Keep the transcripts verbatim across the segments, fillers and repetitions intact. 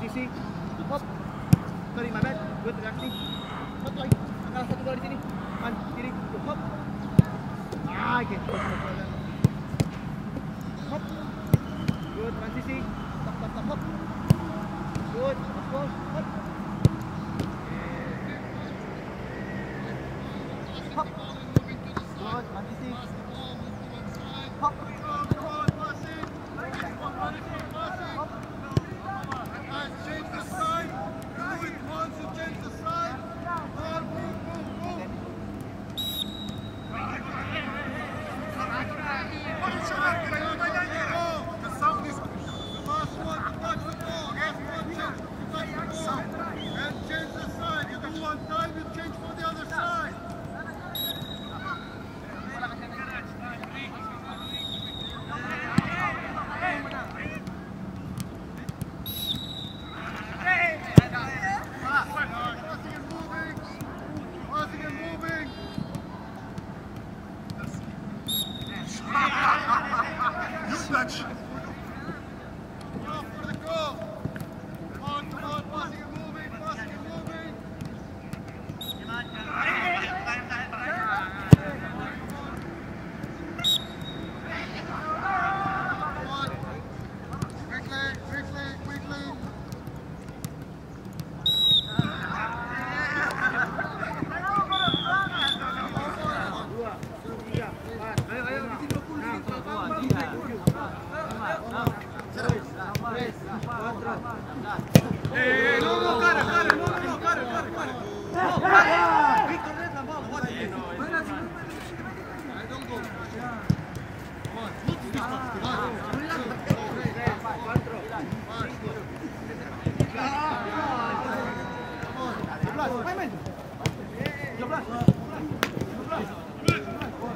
Si, hop. Sorry, my bad. Good, relax, si. Hop, lagi. Angkat satu dua di sini. Man, kiri. Hop. Ah, oke. Hop. Good, transisi. Stop, stop, stop, hop. Good, hop, hop, hop. Hop. Good, transisi. Hop. Guys, change the side. Do it once and change the side. Come on, move, move, move. The sound is the last one to touch the ball. Last one to touch the ball. And change the side. You do one time, you change for the other side.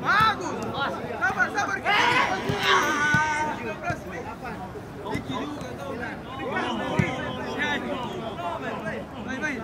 Bagus. Sabar, sabar. Baik, baik.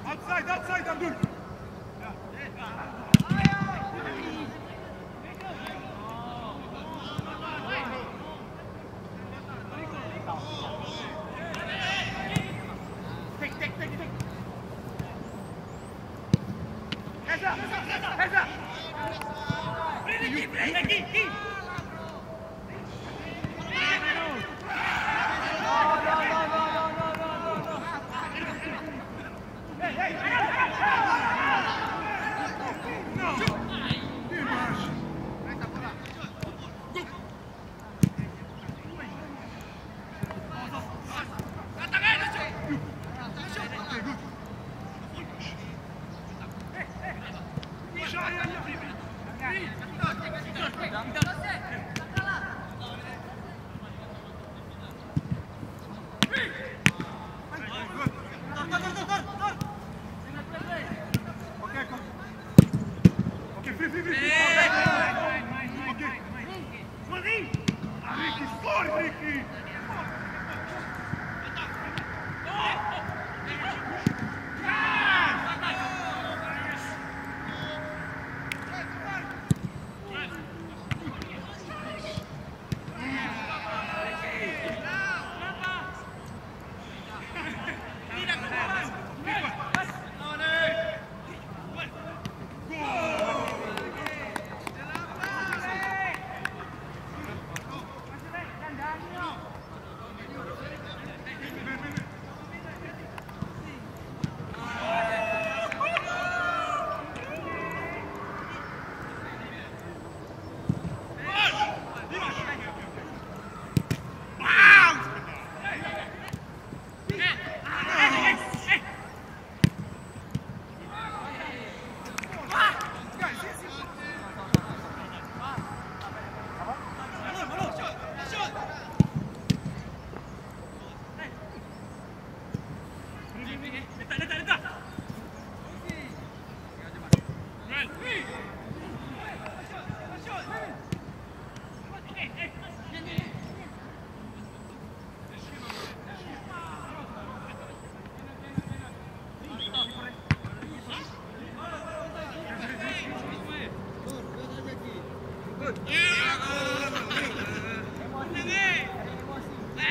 Outside, outside, Abdul.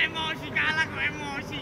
Emosi, kalako emosi.